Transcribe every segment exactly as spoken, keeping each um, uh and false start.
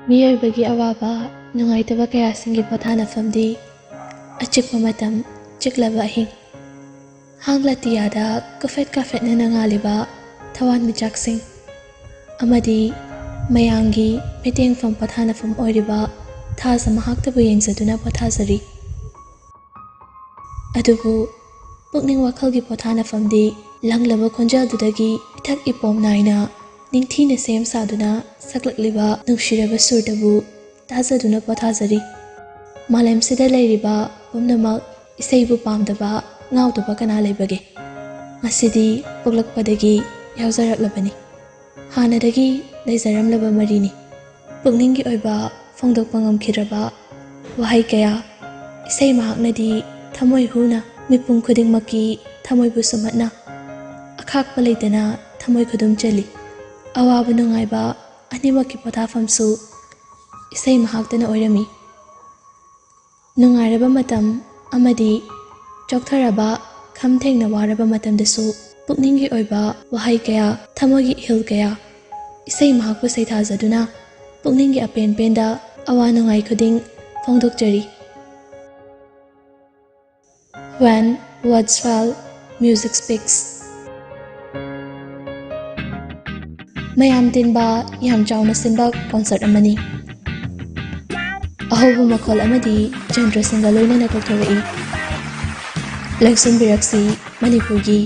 ꯃꯤꯑꯣꯏꯕꯒꯤ ꯑꯋꯥꯕ, ꯅꯨꯡꯉꯥꯏꯇꯕ ꯀꯌꯥꯁꯤꯡꯒꯤ ꯄꯣꯊꯥꯅꯐꯝꯗꯤ ꯑꯆꯤꯛꯄ ꯃꯇꯝ, ꯆꯤꯛꯂꯕ ꯑꯍꯤꯡ, ꯍꯥꯡꯂ ꯇꯤꯌꯥꯗ ꯀꯨꯐꯦꯠ ꯀꯥꯐꯦꯠꯅꯅ ꯉꯥꯜꯂꯤꯕ ꯊꯋꯥꯟꯃꯤꯆꯥꯛꯁꯤꯡ ꯑꯃꯗꯤ ꯃꯌꯥꯝꯒꯤ ꯃꯤꯠꯌꯦꯡꯐꯝ ꯄꯣꯊꯥꯅꯐꯝ ꯑꯣꯏꯔꯤꯕ ꯊꯥꯖ ꯃꯍꯥꯛꯇꯕꯨ ꯌꯦꯡꯖꯗꯨꯅ ꯄꯣꯊꯥꯖꯔꯤ꯫ ꯑꯗꯨꯕꯨ ꯄꯨꯛꯅꯤꯡ ꯋꯥꯈꯜꯒꯤ ꯄꯣꯊꯥꯅꯐꯝꯗꯤ ꯂꯪꯂꯕ ꯈꯣꯟꯖꯦꯜꯗꯨꯗꯒꯤ ꯏꯊꯛ ꯏꯄꯣꯝ ꯅꯥꯏꯅ ꯅꯤꯡꯊꯤꯅ ꯁꯦꯝ ꯁꯥꯗꯨꯅ ꯁꯛꯂꯛꯂꯤꯕ ꯅꯨꯡꯁꯤꯔꯕ ꯁꯨꯔꯗꯕꯨ ꯇꯥꯖꯗꯨꯅ ꯄꯣꯊꯥꯖꯔꯤ꯫ ꯃꯥꯂꯦꯝꯁꯤꯗ ꯂꯩꯔꯤꯕ ꯄꯨꯝꯅꯃꯛ ꯏꯁꯩꯕꯨ ꯄꯥꯝꯗꯕ, ꯉꯥꯎꯗꯕ ꯀꯅꯥ ꯂꯩꯕꯒꯦ? ꯃꯁꯤꯗꯤ ꯄꯣꯛꯂꯛꯄꯗꯒꯤ ꯌꯥꯎꯖꯔꯛꯂꯕꯅꯤ꯫ ꯍꯥꯟꯅꯗꯒꯤ ꯂꯩꯖꯔꯝꯂꯕ ꯃꯔꯤꯅꯤ꯫ ꯄꯨꯛꯅꯤꯡꯒꯤ ꯑꯣꯏꯕ ꯐꯣꯡꯗꯣꯛꯄ ꯉꯝꯈꯤꯗ꯭ꯔꯕ ꯋꯥꯍꯩ ꯀꯌꯥ, ꯏꯁꯩ ꯃꯍꯥꯛꯅꯗꯤ ꯊꯃꯣꯏ ꯍꯨꯅ ꯃꯤꯄꯨꯝ ꯈꯨꯗꯤꯡꯃꯛꯀꯤ ꯊꯃꯣꯏꯕꯨ ꯁꯨꯝꯍꯠꯅ ꯑꯈꯥꯛꯄ ꯂꯩꯇꯅ ꯊꯃꯣꯏ ꯈꯨꯗꯨꯝ ꯆꯜꯂꯤ꯫ ꯑꯋꯥꯕ ꯅꯨꯡꯉꯥꯏꯕ ꯑꯅꯤꯃꯛꯀꯤ ꯄꯣꯊꯥꯐꯝꯁꯨ ꯏꯁꯩ ꯃꯍꯥꯛꯇꯅ ꯑꯣꯏꯔꯝꯃꯤ꯫ ꯅꯨꯡꯉꯥꯏꯔꯕ ꯃꯇꯝ ꯑꯃꯗꯤ ꯆꯣꯛꯊꯔꯕ, ꯈꯝ ꯊꯦꯡꯅ ꯋꯥꯔꯕ ꯃꯇꯝꯗꯁꯨ ꯄꯨꯛꯅꯤꯡꯒꯤ ꯑꯣꯏꯕ ꯋꯥꯍꯩ ꯀꯌꯥ, ꯊꯃꯣꯏꯒꯤ ꯏꯍꯤꯜ ꯀꯌꯥ, ꯏꯁꯩ ꯃꯍꯥꯛꯄꯨ ꯁꯩꯊꯥꯖꯗꯨꯅ ꯄꯨꯛꯅꯤꯡꯒꯤ ꯑꯄꯦꯟ ꯄꯦꯟꯗ ꯑꯋꯥ ꯅꯨꯡꯉꯥꯏ ꯈꯨꯗꯤꯡ ꯐꯣꯡꯗꯣꯛꯆꯔꯤ꯫ When Words Fail, Music Speaks. ꯃꯌꯥꯝ ꯇꯤꯟꯕ ꯌꯥꯝ ꯆꯥꯎꯅ ꯁꯤꯟꯕ concert ꯑꯃꯅꯤ꯫ ꯑꯍꯧꯕ ꯃꯈꯣꯜ ꯑꯃꯗꯤ ꯆꯟꯗ꯭ꯔꯁꯤꯡꯒ ꯂꯣꯏꯅꯅ ꯀꯧꯊꯣꯔꯛꯏ꯫ ꯂꯧꯁꯤꯟꯕꯤꯔꯛꯁꯤ ꯃꯅꯤꯄꯨꯔꯒꯤ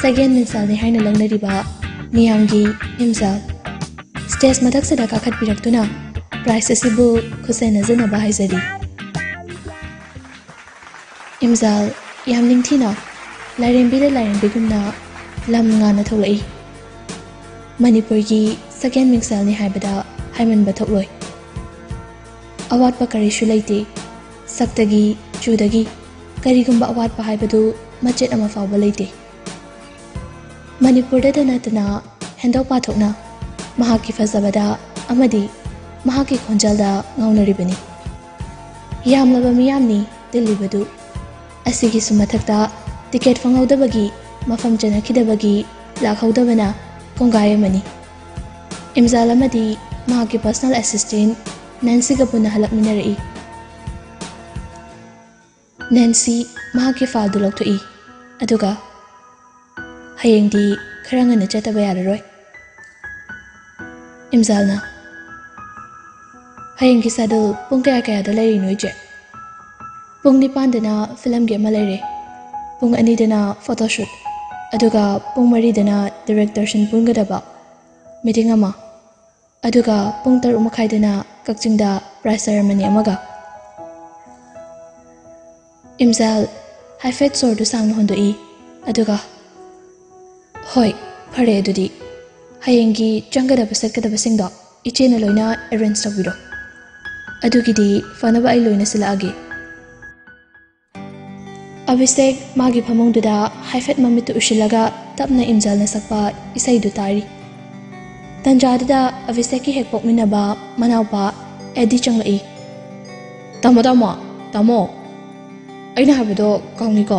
ꯁꯒꯦꯟ ꯃꯤꯡꯁꯦꯜꯅꯤ ꯍꯥꯏꯅ ꯂꯧꯅꯔꯤꯕ ꯃꯤꯌꯥꯝꯒꯤ ꯏꯝꯖꯥꯜ꯫ Stage ꯃꯊꯛꯁꯤꯗ ꯀꯥꯈꯠꯄꯤꯔꯛꯇꯨꯅ prize ꯑꯁꯤꯕꯨ ꯈꯨꯠꯁꯦꯟꯅꯖꯅꯕ ꯍꯥꯏꯖꯔꯤ꯫ ꯏꯝꯖꯥꯜ ꯌꯥꯝ ꯅꯤꯡꯊꯤꯅ ꯂꯥꯏꯔꯦꯝꯕꯤꯗ ꯂꯥꯏꯔꯦꯝꯕꯤꯒꯨꯝꯅ ꯂꯝ ꯉꯥꯟꯅ ꯊꯣꯛꯂꯛꯏ꯫ ꯃꯅꯤꯄꯨꯔꯒꯤ ꯁꯒꯦꯟ ꯃꯤꯡꯁꯦꯜꯅꯤ ꯍꯥꯏꯕꯗ ꯍꯥꯏꯃꯟꯕ ꯊꯣꯛꯂꯣꯏ꯫ ꯑꯋꯥꯠꯄ ꯀꯔꯤꯁꯨ ꯂꯩꯇꯦ꯫ ꯁꯛꯇꯒꯤ, ꯆꯨꯗꯒꯤ ꯀꯔꯤꯒꯨꯝꯕ ꯑꯋꯥꯠꯄ ꯍꯥꯏꯕꯗꯨ ꯃꯆꯦꯠ ꯑꯃ ꯐꯥꯎꯕ ꯂꯩꯇꯦ꯫ ꯃꯅꯤꯄꯨꯔꯗꯇ ꯅꯠꯇꯅ ꯍꯦꯟꯗꯣꯛ ꯄꯥꯊꯣꯛꯅ ꯃꯍꯥꯛꯀꯤ ꯐꯖꯕꯗ ꯑꯃꯗꯤ ꯃꯍꯥꯛꯀꯤ ꯈꯣꯟꯖꯦꯜꯗ ꯉꯥꯎꯅꯔꯤꯕꯅꯤ꯫ ꯌꯥꯝꯂꯕ ꯃꯤꯌꯥꯝꯅꯤ ꯇꯤꯜꯂꯤꯕꯗꯨ꯫ ꯑꯁꯤꯒꯤꯁꯨ ꯃꯊꯛꯇ ticket ꯐꯪꯍꯧꯗꯕꯒꯤ, ꯃꯐꯝ ꯆꯟꯅꯈꯤꯗꯕꯒꯤ ꯂꯥꯛꯍꯧꯗꯕꯅ ꯀꯣꯡꯒꯥꯏ ꯑꯃꯅꯤ꯫ ꯏꯝꯖꯥꯜ ꯑꯃꯗꯤ ꯃꯍꯥꯛꯀꯤ personal assistant ꯅꯦꯟꯁꯤꯒ ꯄꯨꯟꯅ ꯍꯜꯂꯛꯃꯤꯟꯅꯔꯛꯏ꯫ ꯅꯦꯟꯁꯤ ꯃꯍꯥꯛꯀꯤ fileꯗꯨ ꯂꯧꯊꯣꯛꯏ, ꯑꯗꯨꯒ "ꯍꯌꯦꯡꯗꯤ ꯈꯔ ꯉꯟꯅ ꯆꯠꯇꯕ ꯌꯥꯔꯔꯣꯏ꯫" ꯏꯝꯖꯥꯜꯅ, "ꯍꯌꯦꯡꯒꯤ schedule ꯄꯨꯡ ꯀꯌꯥ ꯀꯌꯥꯗ ꯂꯩꯔꯤꯅꯣ, ꯏꯆꯦ?" "ꯄꯨꯡ ꯅꯤꯄꯥꯟꯗꯅ filmꯒꯤ ꯑꯃ ꯂꯩꯔꯦ, ꯄꯨꯡ ꯑꯅꯤꯗꯅ photoshoot, ꯑꯗꯨꯒ ꯄꯨꯡ ꯃꯔꯤꯗꯅ directorꯁꯤꯡ ꯄꯨꯟꯒꯗꯕ meeting ꯑꯃ, ꯑꯗꯨꯒ ꯄꯨꯡ ꯇꯔꯨꯛ ꯃꯈꯥꯏꯗꯅ ꯀꯛꯆꯤꯡꯗ prize ceremony ꯑꯃꯒ꯫" ꯏꯝꯖꯥꯜ ꯍꯥꯏꯐꯦꯠ ꯁꯣꯔꯗꯨ ꯁꯥꯡꯅ ꯍꯣꯟꯗꯣꯛꯏ, ꯑꯗꯨꯒ, "ꯍꯣꯏ, ꯐꯔꯦ ꯑꯗꯨꯗꯤ꯫ ꯍꯌꯦꯡꯒꯤ ꯆꯪꯒꯗꯕ ꯆꯠꯀꯗꯕꯁꯤꯡꯗꯣ ꯏꯆꯦꯅ ꯂꯣꯏꯅ arrange ꯇꯧꯕꯤꯔꯣ꯫ ꯑꯗꯨꯒꯤꯗꯤ ꯐꯅꯕ ꯑꯩ ꯂꯣꯏꯅ ꯁꯤꯜꯂꯛꯑꯒꯦ꯫" ꯑꯚꯤꯁꯦꯛ ꯃꯥꯒꯤ ꯐꯃꯨꯡꯗꯨꯗ ꯍꯥꯏꯐꯦꯠ ꯃꯃꯤꯠꯇꯨ ꯎꯏꯁꯤꯜꯂꯒ ꯇꯞꯅ ꯏꯝꯖꯥꯜꯅ ꯁꯛꯄ ꯏꯁꯩꯗꯨ ꯇꯥꯔꯤ꯫ ꯇꯟꯖꯥꯗꯨꯗ ꯑꯚꯤꯁꯦꯛꯀꯤ ꯍꯦꯛ ꯄꯣꯛꯃꯤꯟꯅꯕ ꯃꯅꯥꯎꯄꯥ ꯑꯦꯗꯤ ꯆꯪꯂꯛꯏ꯫ "ꯇꯥꯃꯣ, ꯇꯥꯃꯣ, ꯇꯥꯃꯣ, ꯑꯩꯅ ꯍꯥꯏꯕꯗꯣ ꯀꯥꯎꯅꯤꯀꯣ?"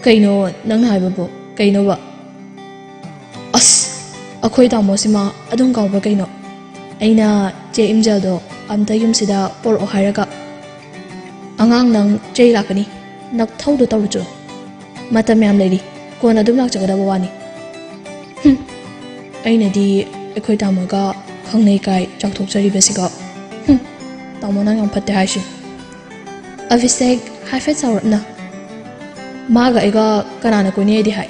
"ꯀꯩꯅꯣ ꯅꯪꯅ ꯍꯥꯏꯕꯕꯨ? ꯀꯩꯅꯣꯕ?" "ꯑꯁ, ꯑꯩꯈꯣꯏ ꯇꯥꯃꯣꯁꯤꯃ ꯑꯗꯨꯝ ꯀꯥꯎꯕ꯭ꯔꯥ ꯀꯩꯅꯣ? ꯑꯩꯅ ꯆꯦ ꯏꯝꯖꯦꯜꯗꯣ ꯑꯝꯇ ꯌꯨꯝꯁꯤꯗ ꯄꯣꯔꯛꯑꯣ ꯍꯥꯏꯔꯒ, ꯑꯉꯥꯡ ꯅꯪ ꯆꯩ ꯂꯥꯛꯀꯅꯤ, ꯅꯊꯧꯗꯣ ꯇꯧꯔꯨꯆꯣ꯫ ꯃꯇꯝ ꯌꯥꯝ ꯂꯩꯔꯤ, ꯀꯣꯟꯅ ꯑꯗꯨꯝ ꯂꯥꯛꯆꯒꯗꯕ ꯋꯥꯅꯤ꯫" ꯍꯨꯝ, ꯑꯩꯅꯗꯤ ꯑꯩꯈꯣꯏ ꯇꯥꯃꯣꯒ ꯈꯪꯅꯩ ꯀꯥꯏ ꯆꯥꯎꯊꯣꯛꯆꯔꯤꯕꯁꯤꯒ꯫ ꯍꯨꯝ, ꯇꯥꯃꯣ ꯅꯪ ꯌꯥꯝ ꯐꯠꯇꯦ ꯍꯥꯏꯁꯤ꯫ ꯑꯚꯤꯁꯦꯛ ꯍꯥꯏꯐꯦꯠ ꯁꯥꯎꯔꯞꯅ, "ꯃꯥꯒ ꯑꯩꯒ ꯀꯅꯥꯅ ꯀꯣꯏꯅꯩꯗꯤ ꯍꯥꯏ?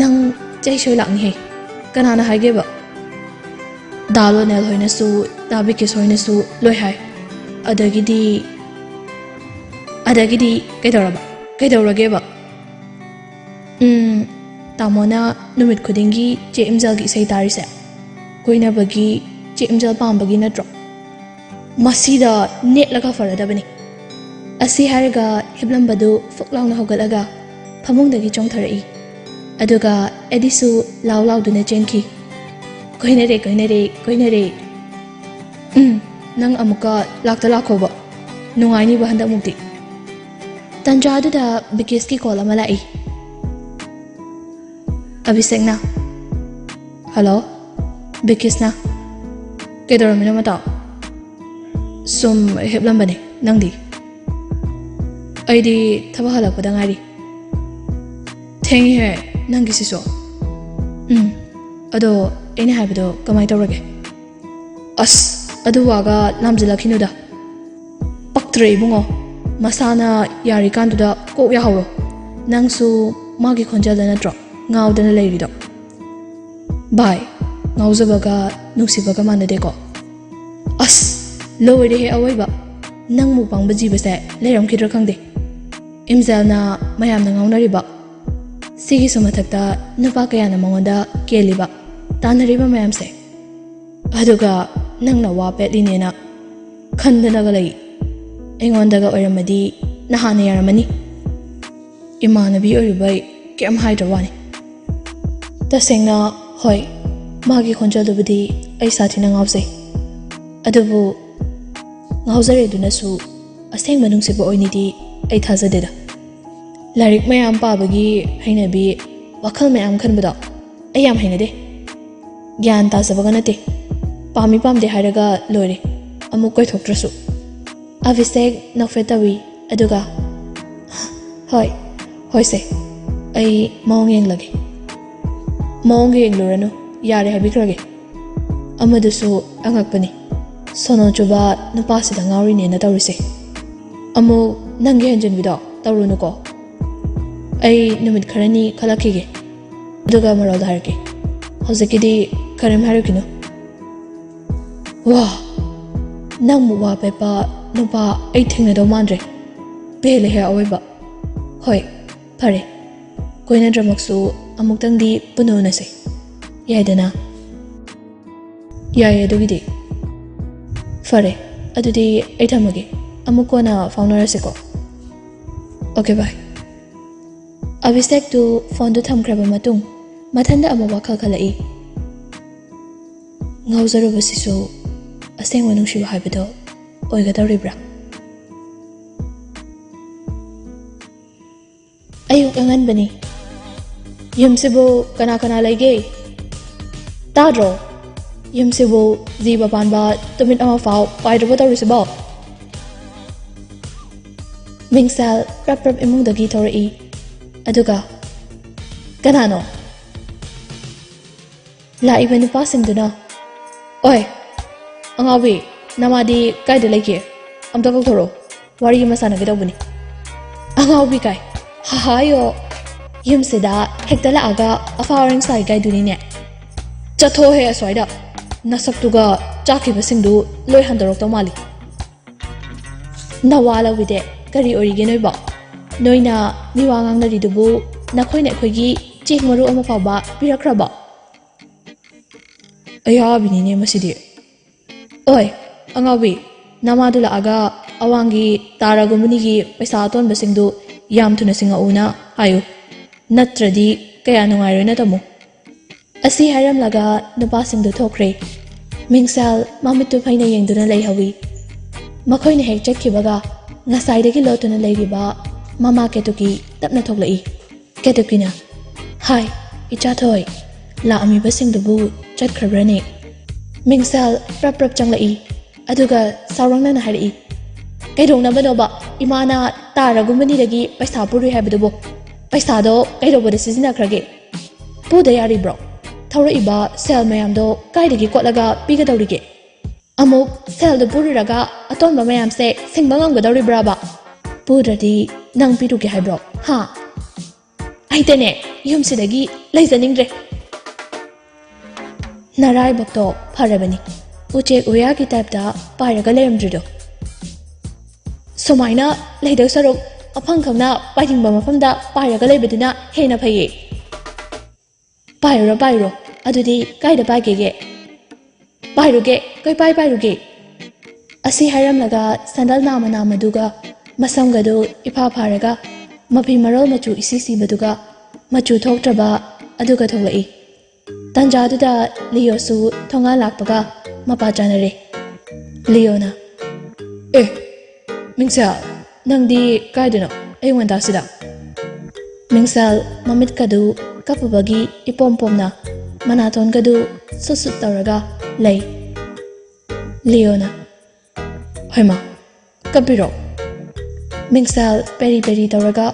ꯅꯪ ꯆꯩ ꯁꯣꯏ ꯂꯥꯛꯅꯤꯍꯦ꯫ ꯀꯅꯥꯅ ꯍꯥꯏꯒꯦꯕ?" "ꯗꯥ ꯂꯣꯅꯦꯜ ꯍꯣꯏꯅꯁꯨ, ꯗꯥ ꯕꯤꯀꯤꯁ ꯍꯣꯏꯅꯁꯨ ꯂꯣꯏ ꯍꯥꯏ꯫ ꯑꯗꯒꯤꯗꯤ, ꯑꯗꯒꯤꯗꯤ ꯀꯩꯗꯧꯔꯕ? ꯀꯩꯗꯧꯔꯒꯦꯕ?" "ꯎꯝ, ꯇꯥꯃꯣꯅ ꯅꯨꯃꯤꯠ ꯈꯨꯗꯤꯡꯒꯤ ꯆꯦ ꯏꯝꯖꯦꯜꯒꯤ ꯏꯁꯩ ꯇꯥꯔꯤꯁꯦ, ꯀꯣꯏꯅꯕꯒꯤ ꯆꯦ ꯏꯝꯖꯦꯜ ꯄꯥꯝꯕꯒꯤ ꯅꯠꯇ꯭ꯔꯣ? ꯃꯁꯤꯗ ꯅꯦꯠꯂꯒ ꯐꯔꯗꯕꯅꯤ꯫" ꯑꯁꯤ ꯍꯥꯏꯔꯒ ꯍꯤꯞꯂꯝꯕꯗꯨ ꯐꯨꯛ ꯂꯥꯎꯅ ꯍꯧꯒꯠꯂꯒ ꯐꯃꯨꯡꯗꯒꯤ ꯆꯣꯡꯊꯔꯛꯏ꯫ ꯑꯗꯨꯒ ꯑꯦꯗꯤꯁꯨ ꯂꯥꯎ ꯂꯥꯎꯗꯨꯅ ꯆꯦꯟꯈꯤ꯫ "ꯀꯣꯏꯅꯔꯦ, ꯀꯣꯏꯅꯔꯦ, ꯀꯣꯏꯅꯔꯦ꯫ ꯎꯝ, ꯅꯪ ꯑꯃꯨꯛꯀ ꯂꯥꯛꯇ ꯂꯥꯛꯈꯣꯕ꯫ ꯅꯨꯡꯉꯥꯏꯅꯤꯕ ꯍꯟꯗꯛꯃꯨꯛꯇꯤ꯫" ꯇꯟꯖꯥꯗꯨꯗ ꯕꯤꯀꯤꯁꯀꯤ call ꯑꯃ ꯂꯥꯛꯏ꯫ ꯑꯚꯤꯁꯦꯛꯅ, "ꯍꯜꯂꯣ꯫" ꯕꯤꯀꯤꯁꯅ, ꯀꯩꯗꯧꯔꯝꯃꯤꯅꯣ ꯃꯇꯥꯎ? ꯁꯨꯝ ꯍꯤꯞꯂꯝꯕꯅꯦ꯫ ꯅꯪꯗꯤ? ꯑꯩꯗꯤ ꯊꯕꯛ ꯍꯜꯂꯛꯄꯗ ꯉꯥꯏꯔꯤ꯫ ꯊꯦꯡꯉꯤꯍꯦ ꯅꯪꯒꯤꯁꯤꯁꯨ꯫ ꯎꯝ, ꯑꯗꯣ ꯑꯩꯅ ꯍꯥꯏꯕꯗꯣ ꯀꯃꯥꯏ ꯇꯧꯔꯒꯦ? ꯑꯁ, ꯑꯗꯨ ꯋꯥꯒ ꯂꯥꯝꯖꯤꯜꯂꯛꯈꯤꯅꯨꯗ꯫ ꯄꯛꯇ꯭ꯔꯦ ꯏꯕꯨꯡꯉꯣ꯫ ꯃꯁꯥꯅ ꯌꯥꯔꯤꯀꯥꯟꯗꯨꯗ ꯀꯣꯛ ꯌꯥꯍꯧꯔꯣ꯫ ꯅꯪꯁꯨ ꯃꯥꯒꯤ ꯈꯣꯟꯖꯦꯜꯗ ꯅꯠꯇ꯭ꯔꯣ ꯉꯥꯎꯗꯅ ꯂꯩꯔꯤꯗꯣ? ꯚꯥꯏ, ꯉꯥꯎꯖꯕꯒ ꯅꯨꯡꯁꯤꯕꯒ ꯃꯥꯟꯅꯗꯦꯀꯣ꯫ ꯑꯁ, ꯂꯣꯏꯔꯦꯍꯦ ꯑꯋꯣꯏꯕ꯫ ꯅꯪꯃꯨꯛ ꯄꯪꯕ ꯖꯤꯕꯁꯦ ꯂꯩꯔꯝꯈꯤꯗ꯭ꯔꯥ ꯈꯪꯗꯦ꯫ ꯏꯝꯖꯦꯜꯅ ꯃꯌꯥꯝꯅ ꯉꯥꯎꯅꯔꯤꯕ꯫ ꯁꯤꯒꯤꯁꯨ ꯃꯊꯛꯇ ꯅꯨꯄꯥ ꯀꯌꯥꯅ ꯃꯉꯣꯟꯗ ꯀꯦꯜꯂꯤꯕ, ꯇꯥꯟꯅꯔꯤꯕ ꯃꯌꯥꯝꯁꯦ꯫ ꯑꯗꯨꯒ ꯅꯪꯅ ꯋꯥ ꯄꯦꯠꯂꯤꯅꯦꯅ ꯈꯟꯗꯅꯒ ꯂꯩ꯫ ꯑꯩꯉꯣꯟꯗꯒ ꯑꯣꯏꯔꯝꯃꯗꯤ ꯅꯍꯥꯟꯅ ꯌꯥꯔꯝꯃꯅꯤ꯫ ꯏꯃꯥꯟꯅꯕꯤ ꯑꯣꯏꯔꯨꯕꯩ ꯀꯩꯝ ꯍꯥꯏꯗ꯭ꯔ ꯋꯥꯅꯤ꯫ ꯇꯁꯦꯡꯅ, ꯍꯣꯏ, ꯃꯥꯒꯤ ꯈꯣꯟꯖꯦꯜꯗꯨꯕꯨꯗꯤ ꯑꯩ ꯁꯥꯊꯤꯅ ꯉꯥꯎꯖꯩ꯫ ꯑꯗꯨꯕꯨ ꯉꯥꯎꯖꯔꯦꯗꯨꯅꯁꯨ ꯑꯁꯦꯡꯕ ꯅꯨꯡꯁꯤꯕ ꯑꯣꯏꯅꯤꯗꯤ ꯑꯩ ꯊꯥꯖꯗꯦꯗ꯫ ꯂꯥꯏꯔꯤꯛ ꯃꯌꯥꯝ ꯄꯥꯕꯒꯤ ꯍꯩꯅꯕꯤ, ꯋꯥꯈꯜ ꯃꯌꯥꯝ ꯈꯟꯕꯗꯣ ꯑꯩ ꯌꯥꯝ ꯍꯩꯅꯗꯦ꯫ ꯒ꯭ꯌꯥꯟ ꯇꯥꯖꯕꯒ ꯅꯠꯇꯦ꯫ ꯄꯥꯝꯃꯤ ꯄꯥꯝꯗꯦ ꯍꯥꯏꯔꯒ ꯂꯣꯏꯔꯦ, ꯑꯃꯨꯛ ꯀꯣꯏꯊꯣꯛꯇ꯭ꯔꯁꯨ꯫ ꯑꯚꯤꯁꯦꯛ ꯅꯣꯛꯐꯦꯠ ꯇꯧꯏ꯫ ꯑꯗꯨꯒ, "ꯍꯣꯏ, ꯍꯣꯏꯁꯦ, ꯑꯩ ꯃꯑꯣꯡ ꯌꯦꯡꯂꯒꯦ꯫" "ꯃꯑꯣꯡꯒ ꯌꯦꯡꯂꯨꯔꯅꯨ, ꯌꯥꯔꯦ ꯍꯥꯏꯕꯤꯈ꯭ꯔꯒꯦ꯫" ꯑꯃꯗꯨꯁꯨ ꯑꯉꯛꯄꯅꯤ꯫ ꯁꯣꯅꯣ ꯆꯨꯕ ꯅꯨꯄꯥꯁꯤꯗ ꯉꯥꯎꯔꯤꯅꯦꯅ ꯇꯧꯔꯤꯁꯦ꯫ ꯑꯃꯨꯛ ꯅꯪꯒꯤ ꯍꯦꯟꯖꯤꯟꯕꯤꯗꯣ ꯇꯧꯔꯨꯅꯨꯀꯣ꯫ ꯑꯩ ꯅꯨꯃꯤꯠ ꯈꯔꯅꯤ ꯈꯜꯂꯛꯈꯤꯒꯦ꯫ ꯑꯗꯨꯒ ꯃꯔꯣꯜꯗ ꯍꯥꯏꯔꯛꯀꯦ꯫ ꯍꯧꯖꯤꯛꯀꯤꯗꯤ ꯀꯔꯤꯝ ꯍꯥꯏꯔꯛꯈꯤꯅꯨ꯫ ꯋꯥ, ꯅꯪꯃꯨꯛ ꯋꯥ ꯄꯦꯠꯄ ꯅꯨꯄꯥ ꯑꯩ ꯊꯦꯡꯅꯗꯧ ꯃꯥꯟꯗ꯭ꯔꯦ꯫ ꯄꯦꯜꯂꯦꯍꯦ ꯑꯋꯣꯏꯕ꯫ ꯍꯣꯏ, ꯐꯔꯦ꯫ ꯀꯣꯏꯅꯗ꯭ꯔꯃꯛꯁꯨ ꯑꯃꯨꯛꯇꯪꯗꯤ ꯄꯨꯟꯅ ꯎꯅꯁꯦ꯫ ꯌꯥꯏꯗꯅ? ꯌꯥꯏꯌꯦ ꯑꯗꯨꯒꯤꯗꯤ꯫ ꯐꯔꯦ, ꯑꯗꯨꯗꯤ ꯑꯩ ꯊꯝꯃꯒꯦ꯫ ꯑꯃꯨꯛ ꯀꯣꯟꯅ ꯐꯥꯎꯅꯔꯁꯤꯀꯣ꯫ ꯑꯣꯀꯦ, ꯕꯥꯏ꯫ ꯑꯚꯤꯁꯦꯛꯇꯨ ꯐꯣꯟꯗꯨ ꯊꯝꯈ꯭ꯔꯕ ꯃꯇꯨꯡ ꯃꯊꯟꯗ ꯑꯃꯨꯛ ꯋꯥꯈꯜ ꯈꯜꯂꯛꯏ꯫ ꯉꯥꯎꯖꯔꯨꯕꯁꯤꯁꯨ ꯑꯁꯦꯡꯕ ꯅꯨꯡꯁꯤꯕ ꯍꯥꯏꯕꯗꯣ ꯑꯣꯏꯒꯗꯧꯔꯤꯕ꯭ꯔꯥ? ꯑꯌꯨꯛ ꯑꯉꯟꯕꯅꯤ꯫ ꯌꯨꯝꯁꯤꯕꯨ ꯀꯅꯥ ꯀꯅꯥ ꯂꯩꯒꯦ? ꯇꯥꯗ꯭ꯔꯣ? ꯌꯨꯝꯁꯤꯕꯨ ꯖꯤꯕ ꯄꯥꯟꯕ ꯇꯨꯃꯤꯠ ꯑꯃ ꯐꯥꯎ ꯄꯥꯏꯗ꯭ꯔꯕ ꯇꯧꯔꯤꯁꯤꯕꯣ? ꯃꯤꯡꯁꯦꯜ ꯄ꯭ꯔꯞ ꯄ꯭ꯔꯞ ꯏꯃꯨꯡꯗꯒꯤ ꯊꯣꯔꯛꯏ꯫ ꯑꯗꯨꯒ, "ꯀꯅꯥꯅꯣ?" ꯂꯥꯛꯏꯕ ꯅꯨꯄꯥꯁꯤꯡꯗꯨꯅ, "ꯑꯣꯏ, ꯑꯉꯥꯎꯕꯤ, ꯅꯃꯥꯗꯤ ꯀꯥꯏꯗ ꯂꯩꯒꯦ? ꯑꯝꯇ ꯀꯧꯊꯣꯔꯛꯑꯣ, ꯋꯥꯔꯤ ꯑꯃ ꯁꯥꯟꯅꯒꯦ ꯇꯧꯕꯅꯤ꯫" "ꯑꯉꯥꯎꯕꯤ ꯀꯥꯏ? ꯍꯥꯍꯥꯌꯣ, ꯌꯨꯝꯁꯤꯗ ꯍꯦꯛꯇ ꯂꯥꯛꯑꯒ ꯑꯐꯥ ꯑꯔꯤꯡ ꯁꯥꯏ ꯀꯥꯏꯗꯨꯅꯤꯅꯦ꯫ ꯆꯠꯊꯣꯛꯍꯦ ꯑꯁ꯭ꯋꯥꯏꯗ꯫ ꯅꯁꯛꯇꯨꯒ ꯆꯥꯈꯤꯕꯁꯤꯡꯗꯨ ꯂꯣꯏ ꯍꯟꯗꯣꯔꯛꯇꯧ ꯃꯥꯜꯂꯤ꯫" "ꯅꯋꯥ ꯂꯧꯕꯤꯗꯦ, ꯀꯔꯤ ꯑꯣꯏꯔꯤꯒꯦ ꯅꯣꯏꯕꯣ? ꯅꯣꯏꯅ ꯃꯤꯋꯥ ꯉꯥꯡꯅꯔꯤꯗꯨꯕꯨ ꯅꯈꯣꯏꯅ ꯑꯩꯈꯣꯏꯒꯤ ꯆꯦꯡ ꯃꯔꯨ ꯑꯃ ꯐꯥꯎꯕ ꯄꯤꯔꯛꯈ꯭ꯔꯕꯣ?" ꯑꯌꯥꯕꯤꯅꯤꯅꯦ ꯃꯁꯤꯗꯤ꯫ "ꯑꯣꯏ, ꯑꯉꯥꯎꯕꯤ, ꯅꯃꯥꯗꯨ ꯂꯥꯛꯑꯒ ꯑꯋꯥꯡꯒꯤ ꯇꯥꯔꯒꯨꯝꯕꯅꯤꯒꯤ ꯄꯩꯁꯥ ꯑꯇꯣꯟꯕꯁꯤꯡꯗꯨ ꯌꯥꯝ ꯊꯨꯅ ꯁꯤꯡꯉꯛꯎꯅ ꯍꯥꯏꯌꯨ, ꯅꯠꯇ꯭ꯔꯗꯤ ꯀꯌꯥ ꯅꯨꯡꯉꯥꯏꯔꯣꯏꯅ ꯇꯥꯃꯣ꯫" ꯑꯁꯤ ꯍꯥꯏꯔꯝꯂꯒ ꯅꯨꯄꯥꯁꯤꯡꯗꯨ ꯊꯣꯛꯈ꯭ꯔꯦ꯫ ꯃꯤꯡꯁꯦꯜ ꯃꯃꯤꯠꯇꯨ ꯐꯩꯅ ꯌꯦꯡꯗꯨꯅ ꯂꯩꯍꯧꯏ꯫ ꯃꯈꯣꯏꯅ ꯍꯦꯛ ꯆꯠꯈꯤꯕꯒ ꯉꯁꯥꯏꯗꯒꯤ ꯂꯣꯠꯇꯨꯅ ꯂꯩꯔꯤꯕ ꯃꯃꯥ ꯀꯦꯇꯨꯀꯤ ꯇꯞꯅ ꯊꯣꯛꯂꯛꯏ꯫ ꯀꯦꯇꯨꯀꯤꯅ, "ꯍꯥꯏ, ꯏꯆꯥꯊꯣꯏ, ꯂꯥꯛꯑꯝꯃꯤꯕꯁꯤꯡꯗꯨꯕꯨ ꯆꯠꯈ꯭ꯔꯕ꯭ꯔꯅꯦ?" ꯃꯤꯡꯁꯦꯜ ꯄ꯭ꯔꯞ ꯄ꯭ꯔꯞ ꯆꯪꯂꯛꯏ꯫ ꯑꯗꯨꯒ ꯁꯥꯎꯔꯪꯅꯅ ꯍꯥꯏꯔꯛꯏ, "ꯀꯩꯗꯧꯅꯕꯅꯣꯕ ꯏꯃꯥꯅ ꯇꯥꯔꯒꯨꯝꯕꯅꯤꯗꯒꯤ ꯄꯩꯁꯥ ꯄꯨꯔꯨꯏ ꯍꯥꯏꯕꯗꯨꯕꯨ? ꯄꯩꯁꯥꯗꯣ ꯀꯩꯗꯧꯕꯗ ꯁꯤꯖꯤꯟꯅꯈ꯭ꯔꯒꯦ? ꯄꯨꯗ ꯌꯥꯔꯤꯕ꯭ꯔꯣ? ꯊꯧꯔꯛꯏꯕ ꯁꯦꯜ ꯃꯌꯥꯝꯗꯣ ꯀꯥꯏꯗꯒꯤ ꯀꯣꯠꯂꯒ ꯄꯤꯒꯗꯧꯔꯤꯒꯦ? ꯑꯃꯨꯛ ꯁꯦꯜꯗꯨ ꯄꯨꯔꯨꯔꯒ ꯑꯇꯣꯟꯕ ꯃꯌꯥꯝꯁꯦ ꯁꯤꯡꯕ ꯉꯝꯒꯗꯧꯔꯤꯕ꯭ꯔꯥꯕ? ꯄꯨꯗ꯭ꯔꯗꯤ ꯅꯪ ꯄꯤꯔꯨꯒꯦ ꯍꯥꯏꯕ꯭ꯔꯣ? ꯍꯥ? ꯑꯩꯇꯅꯦ ꯌꯨꯝꯁꯤꯗꯒꯤ ꯂꯩꯖꯅꯤꯡꯗ꯭ꯔꯦ꯫" ꯅꯔꯥꯏꯕꯛꯇꯣ ꯐꯔꯕꯅꯤ, ꯎꯆꯦꯛ ꯎꯌꯥꯒꯤ ꯇꯥꯏꯞꯇ ꯄꯥꯏꯔꯒ ꯂꯩꯔꯝꯗ꯭ꯔꯤꯗꯣ꯫ ꯁꯨꯃꯥꯏꯅ ꯂꯩꯗꯧ ꯁꯔꯨꯛ ꯑꯐꯪ ꯈꯪꯅ ꯄꯥꯏꯅꯤꯡꯕ ꯃꯐꯝꯗ ꯄꯥꯏꯔꯒ ꯂꯩꯕꯗꯨꯅ ꯍꯦꯟꯅ ꯐꯩꯌꯦ꯫ "ꯄꯥꯏꯔꯨꯔꯣ, ꯄꯥꯏꯔꯨꯔꯣ꯫ ꯑꯗꯨꯗꯤ ꯀꯥꯏꯗ ꯄꯥꯏꯒꯦꯒꯦ? ꯄꯥꯏꯔꯨꯒꯦ, ꯀꯣꯏꯄꯥꯏ ꯄꯥꯏꯔꯨꯒꯦ꯫" ꯑꯁꯤ ꯍꯥꯏꯔꯝꯂꯒ ꯁꯦꯟꯗꯜ ꯅꯥꯝꯃ ꯅꯥꯝꯃꯗꯨꯒ ꯃꯁꯝꯒꯗꯨ ꯏꯐꯥ ꯐꯥꯔꯒ ꯃꯐꯤ ꯃꯔꯣꯜ ꯃꯆꯨ ꯏꯁꯤ ꯁꯤꯕꯗꯨꯒ ꯃꯆꯨ ꯊꯣꯛꯇ꯭ꯔꯕ ꯑꯗꯨꯒ ꯊꯣꯛꯂꯛꯏ꯫ ꯇꯟꯖꯥꯗꯨꯗ ꯂꯤꯌꯣꯁꯨ ꯊꯣꯡꯒꯥꯜ ꯂꯥꯛꯄꯒ ꯃꯄꯥ ꯆꯥꯅꯔꯦ꯫ ꯂꯤꯌꯣꯅ, "ꯑꯦ, ꯃꯤꯡꯁꯦꯜ, ꯅꯪꯗꯤ ꯀꯥꯏꯗꯅꯣ ꯑꯌꯨꯛ ꯉꯟꯇꯥꯁꯤꯗ?" ꯃꯤꯡꯁꯦꯜ ꯃꯃꯤꯠꯀꯗꯨ ꯀꯞꯄꯨꯕꯒꯤ ꯏꯄꯣꯝ ꯄꯣꯝꯅ ꯃꯅꯥꯇꯣꯟꯒꯗꯨ ꯁꯨꯠ ꯁꯨꯠ ꯇꯧꯔꯒ, "ꯂꯩ꯫" ꯂꯤꯌꯣꯅ, "ꯍꯣꯏꯃ, ꯀꯞꯄꯤꯔꯣ?" ꯃꯤꯡꯁꯦꯜ ꯄꯦꯔꯤ ꯄꯦꯔꯤ ꯇꯧꯔꯒ,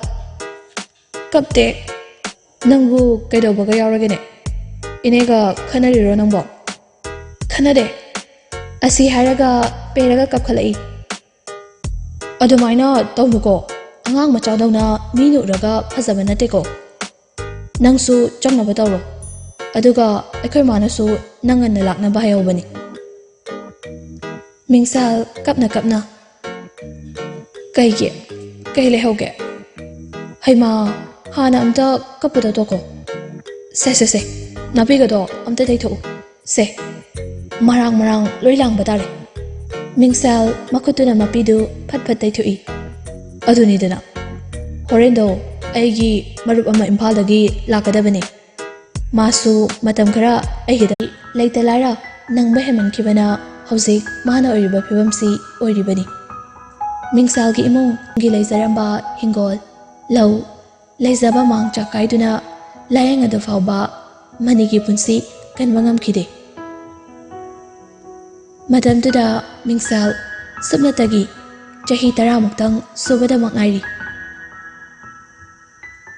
"ꯀꯞꯇꯦ꯫ ꯅꯪꯕꯨ ꯀꯩꯗꯧꯕꯒ ꯌꯥꯎꯔꯒꯦꯅꯦ? ꯏꯅꯦꯒ ꯈꯠꯅꯔꯤꯔꯣ ꯅꯪꯕꯣ?" "ꯈꯠꯅꯗꯦ꯫" ꯑꯁꯤ ꯍꯥꯏꯔꯒ ꯄꯦꯔꯒ ꯀꯞꯈꯠꯂꯛꯏ꯫ "ꯑꯗꯨꯃꯥꯏꯅ ꯇꯧꯅꯨꯀꯣ꯫ ꯑꯉꯥꯡ ꯃꯆꯥꯗꯧꯅ ꯃꯤꯅ ꯎꯔꯒ ꯐꯖꯕ ꯅꯠꯇꯦꯀꯣ꯫ ꯅꯪꯁꯨ ꯆꯪꯅꯕ ꯇꯧꯔꯣ꯫ ꯑꯗꯨꯒ ꯑꯩꯈꯣꯏ ꯃꯥꯅꯁꯨ ꯅꯪ ꯉꯟꯅ ꯂꯥꯛꯅꯕ ꯍꯥꯏꯍꯧꯕꯅꯤ꯫" ꯃꯤꯡꯁꯦꯜ ꯀꯞꯅ ꯀꯞꯅ, "ꯀꯩꯒꯤ? ꯀꯩ ꯂꯩꯍꯧꯒꯦ? ꯍꯩꯃꯥ, ꯍꯥꯟꯅ ꯑꯝꯇ ꯀꯞꯄꯗꯣ ꯇꯣꯛꯈꯣ꯫ ꯁꯦ, ꯁꯦ, ꯁꯦ, ꯅꯥꯄꯤꯒꯗꯣ ꯑꯝꯇ ꯇꯩꯊꯣꯛꯎ꯫ ꯁꯦ, ꯃꯔꯥꯡ ꯃꯔꯥꯡ ꯂꯣꯏ ꯂꯥꯡꯕ ꯇꯥꯔꯦ꯫" ꯃꯤꯡꯁꯦꯜ ꯃꯈꯨꯠꯇꯨꯅ ꯃꯄꯤꯗꯨ ꯐꯠ ꯐꯠ ꯇꯩꯊꯣꯛꯏ꯫ "ꯑꯗꯨꯅꯤꯗꯅ, ꯍꯣꯔꯦꯟꯗꯣ ꯑꯩꯒꯤ ꯃꯔꯨꯞ ꯑꯃ ꯏꯝꯐꯥꯜꯗꯒꯤ ꯂꯥꯛꯀꯗꯕꯅꯤ꯫ ꯃꯥꯁꯨ ꯃꯇꯝ ꯈꯔ ꯑꯩꯒꯤꯗ ꯂꯩꯇ ꯂꯥꯏꯔ ꯅꯪꯕ ꯍꯦꯟꯃꯟꯈꯤꯕꯅ ꯍꯧꯖꯤꯛ ꯃꯥꯅ ꯑꯣꯏꯔꯤꯕ ꯐꯤꯕꯝꯁꯤ ꯑꯣꯏꯔꯤꯕꯅꯤ꯫" ꯃꯤꯡꯁꯦꯜꯒꯤ ꯏꯃꯨꯡꯒꯤ ꯂꯩꯖꯔꯝꯕ ꯍꯤꯡꯒꯣꯜ, ꯂꯧ, ꯂꯩꯖꯕ ꯃꯥꯡ ꯆꯥꯛꯀꯥꯏꯗꯨꯅ ꯂꯥꯌꯦꯡ ꯑꯗꯨ ꯐꯥꯎꯕ ꯃꯅꯤꯒꯤ ꯄꯨꯟꯁꯤ ꯀꯟꯕ ꯉꯝꯈꯤꯗꯦ꯫ ꯃꯇꯝꯗꯨꯗ ꯃꯤꯡꯁꯦꯜ ꯁꯨꯞꯅꯇꯒꯤ ꯆꯍꯤ ꯇꯔꯥꯃꯨꯛꯇꯪ ꯁꯨꯕꯗꯃꯛ ꯉꯥꯏꯔꯤ꯫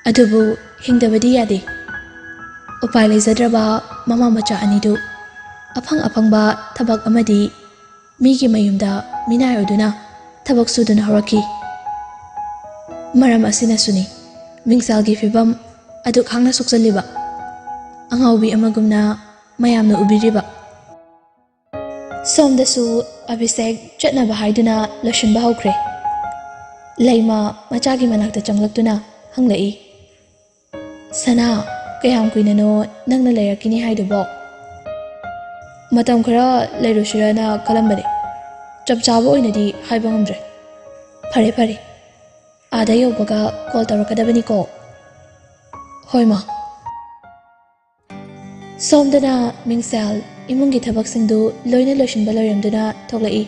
ꯑꯗꯨꯕꯨ ꯍꯤꯡꯗꯕꯗꯤ ꯌꯥꯗꯦ꯫ ꯎꯄꯥꯏ ꯂꯩꯖꯗ꯭ꯔꯕ ꯃꯃꯥ ꯃꯆꯥ ꯑꯅꯤꯗꯨ ꯑꯐꯪ ꯑꯐꯪꯕ ꯊꯕꯛ ꯑꯃꯗꯤ ꯃꯤꯒꯤ ꯃꯌꯨꯝꯗ ꯃꯤꯅꯥꯏ ꯑꯣꯏꯗꯨꯅ ꯊꯕꯛ ꯁꯨꯗꯨꯅ ꯍꯧꯔꯛꯈꯤ꯫ ꯃꯔꯝ ꯑꯁꯤꯅꯁꯨꯅꯤ ꯃꯤꯡꯁꯦꯜꯒꯤ ꯐꯤꯕꯝ ꯑꯗꯨꯛ ꯍꯥꯡꯅ ꯁꯣꯛꯆꯜꯂꯤꯕ, ꯑꯉꯥꯎꯕꯤ ꯑꯃꯒꯨꯝꯅ ꯃꯌꯥꯝꯅ ꯎꯕꯤꯔꯤꯕ꯫ ꯁꯣꯝꯗꯁꯨ ꯑꯚꯤꯁꯦꯛ ꯆꯠꯅꯕ ꯍꯥꯏꯗꯨꯅ ꯂꯣꯏꯁꯤꯟꯕ ꯍꯧꯈ꯭ꯔꯦ꯫ ꯂꯩꯃ ꯃꯆꯥꯒꯤ ꯃꯅꯥꯛꯇ ꯆꯪꯂꯛꯇꯨꯅ ꯍꯪꯂꯛꯏ, "ꯁꯅꯥ, ꯀꯌꯥꯝ ꯀꯨꯏꯅꯅꯣ ꯅꯪꯅ ꯂꯩꯔꯛꯈꯤꯅꯤ ꯍꯥꯏꯗꯨꯕꯣ?" "ꯃꯇꯝ ꯈꯔ ꯂꯩꯔꯨꯁꯤꯔꯅ ꯈꯜꯂꯝꯕꯅꯦ꯫ ꯆꯞ ꯆꯥꯕ ꯑꯣꯏꯅꯗꯤ ꯍꯥꯏꯕ ꯉꯝꯗ꯭ꯔꯦ꯫ ꯐꯔꯦ, ꯐꯔꯦ꯫ ꯑꯥꯗ ꯌꯧꯕꯒ ꯀꯣꯜ ꯇꯧꯔꯛꯀꯗꯕꯅꯤꯀꯣ꯫" "ꯍꯣꯏ, ꯃꯥ꯫" ꯁꯣꯝꯗꯅ ꯃꯤꯡꯁꯦꯜ ꯏꯃꯨꯡꯒꯤ ꯊꯕꯛꯁꯤꯡꯗꯨ ꯂꯣꯏꯅ ꯂꯣꯏꯁꯤꯟꯕ ꯂꯣꯏꯔꯝꯗꯨꯅ ꯊꯣꯛꯂꯛꯏ꯫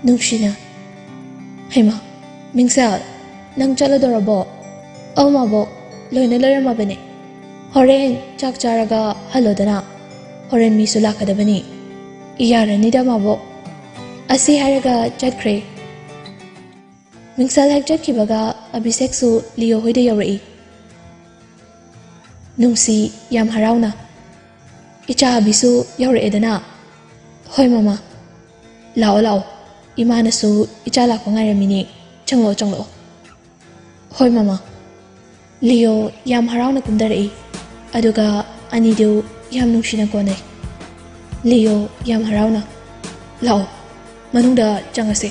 ꯅꯨꯡꯁꯤꯅ, "ꯍꯩꯃꯥ, ꯃꯤꯡꯁꯦꯜ, ꯅꯪ ꯆꯠꯂꯗꯧꯔꯕꯣ?" "ꯑꯧ ꯃꯥꯕꯣꯛ, ꯂꯣꯏꯅ ꯂꯣꯏꯔꯝꯃꯕꯅꯦ꯫ ꯍꯣꯔꯦꯟ ꯆꯥꯛ ꯆꯥꯔꯒ ꯍꯜꯂꯣꯗꯅ꯫" ꯍꯣꯔꯦꯟ ꯃꯤꯁꯨ ꯂꯥꯛꯀꯗꯕꯅꯤ꯫ ꯌꯥꯔꯅꯤꯗ, ꯃꯥꯕꯣꯛ꯫ ꯑꯁꯤ ꯍꯥꯏꯔꯒ ꯆꯠꯈ꯭ꯔꯦ꯫ ꯃꯤꯡꯁꯜ ꯍꯦꯛ ꯆꯠꯈꯤꯕꯒ ꯑꯚꯤꯁꯦꯛꯁꯨ ꯂꯤꯌꯣ ꯍꯣꯏꯗ ꯌꯧꯔꯛꯏ꯫ ꯅꯨꯡꯁꯤ, ꯌꯥꯝ ꯍꯔꯥꯎꯅ, "ꯏꯆꯥ ꯑꯚꯤꯁꯨ ꯌꯧꯔꯛꯑꯦꯗꯅ?" "ꯍꯣꯏ, ꯃꯃꯥ꯫ ꯂꯥꯛꯑꯣ, ꯂꯥꯛꯑꯣ꯫ ꯏꯃꯥꯅꯁꯨ ꯏꯆꯥ ꯂꯥꯛꯄ ꯉꯥꯏꯔꯝꯃꯤꯅꯦ꯫ ꯆꯪꯂꯛꯑꯣ, ꯆꯪꯂꯛꯑꯣ꯫" "ꯍꯣꯏ, ꯃꯃꯥ꯫" ꯂꯤꯌꯣ ꯌꯥꯝ ꯍꯔꯥꯎꯅ ꯀꯨꯝꯊꯔꯛꯏ, ꯑꯗꯨꯒ ꯑꯅꯤꯗꯨ ꯌꯥꯝ ꯅꯨꯡꯁꯤꯅ ꯀꯣꯟꯅꯩ꯫ ꯂꯤꯌꯣ ꯌꯥꯝ ꯍꯔꯥꯎꯅ, "ꯂꯥꯛꯑꯣ, ꯃꯅꯨꯡꯗ ꯆꯪꯉꯁꯦ꯫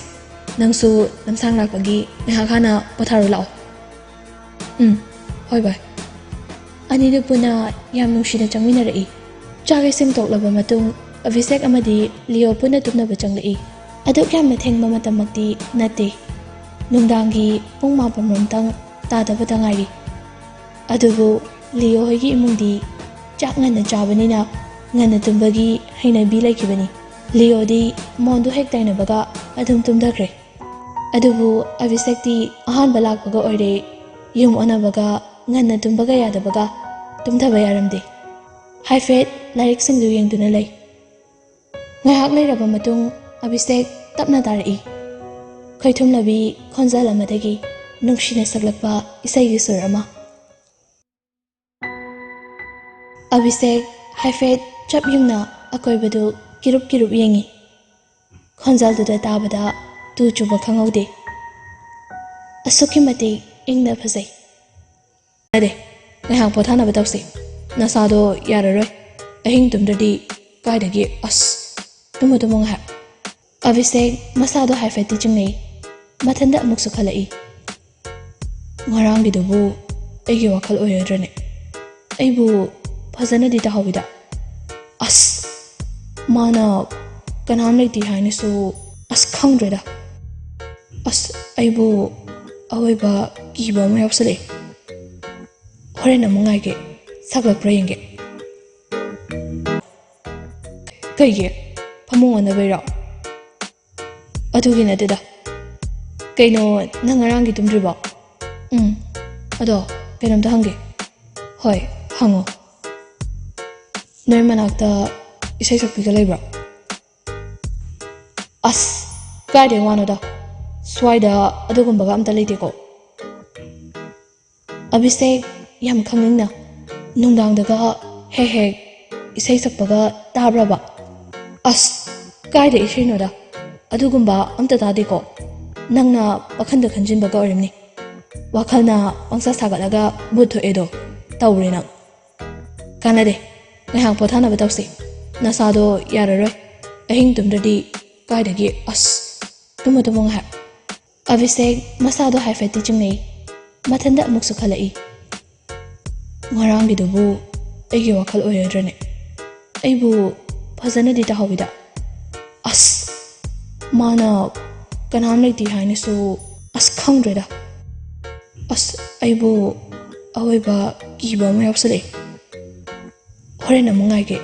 ꯅꯪꯁꯨ ꯂꯝꯁꯥꯡ ꯂꯥꯛꯄꯒꯤ ꯉꯥꯏꯍꯥꯛ ꯍꯥꯟꯅ ꯄꯣꯊꯥꯔꯨ ꯂꯥꯛꯑꯣ꯫" "ꯎꯝ, ꯍꯣꯏ ꯚꯥꯏ꯫" ꯑꯅꯤꯗꯨ ꯄꯨꯟꯅ ꯌꯥꯝ ꯅꯨꯡꯁꯤꯅ ꯆꯪꯃꯤꯟꯅꯔꯛꯏ꯫ ꯆꯥꯛ ꯏꯁꯤꯡ ꯇꯣꯛꯂꯕ ꯃꯇꯨꯡ ꯑꯚꯤꯁꯦꯛ ꯑꯃꯗꯤ ꯂꯤꯌꯣ ꯄꯨꯟꯅ ꯇꯨꯝꯅꯕ ꯆꯪꯂꯛꯏ꯫ ꯑꯗꯨꯛ ꯌꯥꯝꯅ ꯊꯦꯡꯕ ꯃꯇꯝꯃꯛꯇꯤ ꯅꯠꯇꯦ꯫ ꯅꯨꯡꯗꯥꯡꯒꯤ ꯄꯨꯡ ꯃꯥꯄꯟ ꯔꯣꯝꯇꯪ ꯇꯥꯗꯕꯇ ꯉꯥꯏꯔꯤ꯫ ꯑꯗꯨꯕꯨ ꯂꯤꯌꯣ ꯍꯣꯏꯒꯤ ꯏꯃꯨꯡꯗꯤ ꯆꯥꯛ ꯉꯟꯅ ꯆꯥꯕꯅꯤꯅ ꯉꯟꯅ ꯇꯨꯝꯕꯒꯤ ꯍꯩꯅꯕꯤ ꯂꯩꯈꯤꯕꯅꯤ꯫ ꯂꯤꯌꯣꯗꯤ ꯃꯣꯟꯗꯨ ꯍꯦꯛ ꯇꯩꯅꯕꯒ ꯑꯗꯨꯝ ꯇꯨꯝꯊꯈ꯭ꯔꯦ꯫ ꯑꯗꯨꯕꯨ ꯑꯚꯤꯁꯦꯛꯇꯤ ꯑꯍꯥꯟꯕ ꯂꯥꯛꯄꯒ ꯑꯣꯏꯔꯦ, ꯌꯨꯝ ꯑꯣꯟꯅꯕꯒ ꯉꯟꯅ ꯇꯨꯝꯕꯒ ꯌꯥꯗꯕꯒ ꯇꯨꯝꯊꯕ ꯌꯥꯔꯝꯗꯦ꯫ ꯍꯥꯏꯐꯦꯠ ꯂꯥꯏꯔꯤꯛꯁꯤꯡꯗꯨ ꯌꯦꯡꯗꯨꯅ ꯂꯩ꯫ ꯉꯥꯏꯍꯥꯛ ꯂꯩꯔꯕ ꯃꯇꯨꯡ ꯑꯚꯤꯁꯦꯛ ꯇꯞꯅ ꯇꯥꯔꯛꯏ꯫ ꯈꯣꯏꯊꯨꯝꯂꯕꯤ ꯈꯣꯟꯖꯦꯜ ꯑꯃꯗꯒꯤ ꯅꯨꯡꯁꯤꯅ ꯁꯛꯂꯛꯄ ꯏꯁꯩꯒꯤ ꯁꯨꯔ ꯑꯃ꯫ ꯑꯚꯤꯁꯦꯛ ꯍꯥꯏꯐꯦꯠ ꯆꯞ ꯌꯨꯡꯅ ꯑꯀꯣꯏꯕꯗꯨ ꯀꯤꯔꯨꯞ ꯀꯤꯔꯨꯞ ꯌꯦꯡꯉꯤ꯫ ꯈꯣꯟꯖꯦꯜꯗꯨꯗ ꯇꯥꯕꯗ ꯇꯨ ꯆꯨꯕ ꯈꯪꯍꯧꯗꯦ꯫ ꯑꯁꯨꯛꯀꯤ ꯃꯇꯤꯛ ꯏꯪꯅ ꯐꯖꯩ꯫ "ꯌꯥꯗꯦ, ꯉꯥꯏꯍꯥꯛ ꯄꯣꯊꯥꯅꯕ ꯇꯧꯁꯤ꯫ ꯅꯁꯥꯗꯣ ꯌꯥꯔꯔꯣꯏ꯫ ꯑꯍꯤꯡ ꯇꯨꯝꯗ꯭ꯔꯗꯤ ꯀꯥꯏꯗꯒꯤ, ꯑꯁ, ꯇꯨꯝꯃꯣ, ꯇꯨꯝꯃꯣ ꯉꯥꯏꯍꯥꯛ꯫" ꯑꯚꯤꯁꯦꯛ ꯃꯁꯥꯗꯣ ꯍꯥꯏꯐꯦꯠꯇꯤ ꯆꯤꯡꯅꯩ꯫ ꯃꯊꯟꯇ ꯑꯃꯨꯛꯁꯨ ꯈꯜꯂꯛꯏ, "ꯉꯔꯥꯡꯒꯤꯗꯨꯕꯨ ꯑꯩꯒꯤ ꯋꯥꯈꯜ ꯑꯣꯏꯔꯗ꯭ꯔꯅꯦ? ꯑꯩꯕꯨ ꯐꯖꯅꯗꯤ ꯇꯥꯍꯧꯋꯤꯗ꯫ ꯑꯁ, ꯃꯥꯅ ꯀꯅꯥꯝ ꯂꯩꯇꯦ ꯍꯥꯏꯅꯁꯨ, ꯑꯁ, ꯈꯪꯗ꯭ꯔꯦꯗ꯫ ꯑꯁ, ꯑꯩꯕꯨ ꯑꯋꯣꯏꯕ ꯀꯤꯕ ꯑꯃ ꯌꯥꯎꯁꯜꯂꯛꯑꯦ꯫ ꯍꯣꯔꯦꯟ ꯑꯃꯨꯛ ꯉꯥꯏꯒꯦ, ꯁꯛꯂꯛꯄ꯭ꯔꯥ ꯌꯦꯡꯒꯦ꯫" "ꯀꯩꯒꯤ? ꯐꯃꯨꯡ ꯑꯣꯟꯅꯕꯩꯔꯣ?" "ꯑꯗꯨꯒꯤ ꯅꯠꯇꯦꯗ꯫ ꯀꯩꯅꯣ, ꯅꯪ ꯉꯔꯥꯡꯒꯤ ꯇꯨꯝꯗ꯭ꯔꯤꯕꯣ?" "ꯎꯝ, ꯑꯗꯣ ꯀꯩꯅꯣꯝꯇ ꯍꯪꯒꯦ꯫" "ꯍꯣꯏ, ꯍꯪꯉꯣ꯫" ꯅꯣꯏ ꯃꯅꯥꯛꯇ ꯏꯁꯩ ꯁꯛꯄꯤꯒ ꯂꯩꯕ꯭ꯔꯣ? ꯑꯁ, ꯀꯥꯏꯗꯩ ꯋꯥꯅꯣꯗ, ꯁ꯭ꯋꯥꯏꯗ ꯑꯗꯨꯒꯨꯝꯕꯒ ꯑꯝꯇ ꯂꯩꯇꯦꯀꯣ꯫ ꯑꯕꯤꯁꯦꯛ, ꯌꯥꯝ ꯈꯪꯅꯤꯡꯅ, ꯅꯨꯡꯗꯥꯡꯗꯒ ꯍꯦꯛ ꯍꯦꯛ ꯏꯁꯩ ꯁꯛꯄꯒ ꯇꯥꯕ꯭ꯔꯕ? ꯑꯁ, ꯀꯥꯏꯗ ꯏꯁꯩꯅꯣꯗ, ꯑꯗꯨꯒꯨꯝꯕ ꯑꯝꯇ ꯇꯥꯗꯦꯀꯣ꯫ ꯅꯪꯅ ꯋꯥꯈꯜꯗ ꯈꯟꯖꯤꯟꯕꯒ ꯑꯣꯏꯔꯝꯅꯤ꯫ ꯋꯥꯈꯜꯅ ꯄꯪꯁꯥ ꯁꯥꯒꯠꯂꯒ ꯃꯨꯠ ꯊꯣꯛꯑꯦꯗꯣ ꯇꯧꯔꯦ ꯅꯪ꯫ ꯀꯥꯟꯅꯗꯦ, ꯉꯥꯏꯍꯥꯛ ꯄꯣꯊꯥꯅꯕ ꯇꯧꯁꯤ꯫ ꯅꯁꯥꯗꯣ ꯌꯥꯔꯔꯣꯏ, ꯑꯍꯤꯡ ꯇꯨꯝꯗ꯭ꯔꯗꯤ ꯀꯥꯏꯗꯒꯤ꯫ ꯑꯁ, ꯇꯨꯝꯃꯣ ꯇꯨꯝꯃꯣ ꯉꯥꯏꯍꯥꯛ꯫ ꯑꯕꯤꯁꯦꯛ ꯃꯁꯥꯗꯣ ꯍꯥꯏꯐꯦꯠꯇꯤ ꯆꯤꯡꯅꯩ꯫ ꯃꯊꯟꯇ ꯑꯃꯨꯛꯁꯨ ꯈꯜꯂꯛꯏ, "ꯉꯔꯥꯡꯒꯤꯗꯨꯕꯨ ꯑꯩꯒꯤ ꯋꯥꯈꯜ ꯑꯣꯏꯔꯗ꯭ꯔꯅꯦ? ꯑꯩꯕꯨ ꯐꯖꯅꯗꯤ ꯇꯥꯍꯧꯋꯤꯗ꯫ ꯑꯁ, ꯃꯥꯅ ꯀꯅꯥꯝ ꯂꯩꯇꯦ ꯍꯥꯏꯅꯁꯨ, ꯑꯁ, ꯈꯪꯗ꯭ꯔꯦꯗ꯫ ꯑꯁ, ꯑꯩꯕꯨ ꯑꯋꯣꯏꯕ ꯀꯤꯕ ꯑꯃ ꯌꯥꯎꯁꯜꯂꯛꯑꯦ꯫ ꯍꯣꯔꯦꯟ ꯑꯃꯨꯛ ꯉꯥꯏꯒꯦ,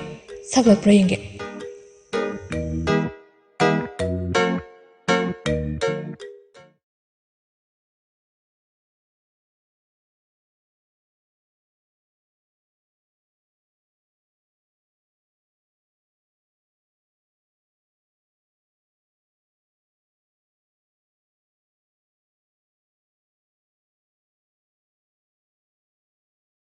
ꯁꯛꯂꯛꯄ꯭ꯔꯥ ꯌꯦꯡꯒꯦ꯫"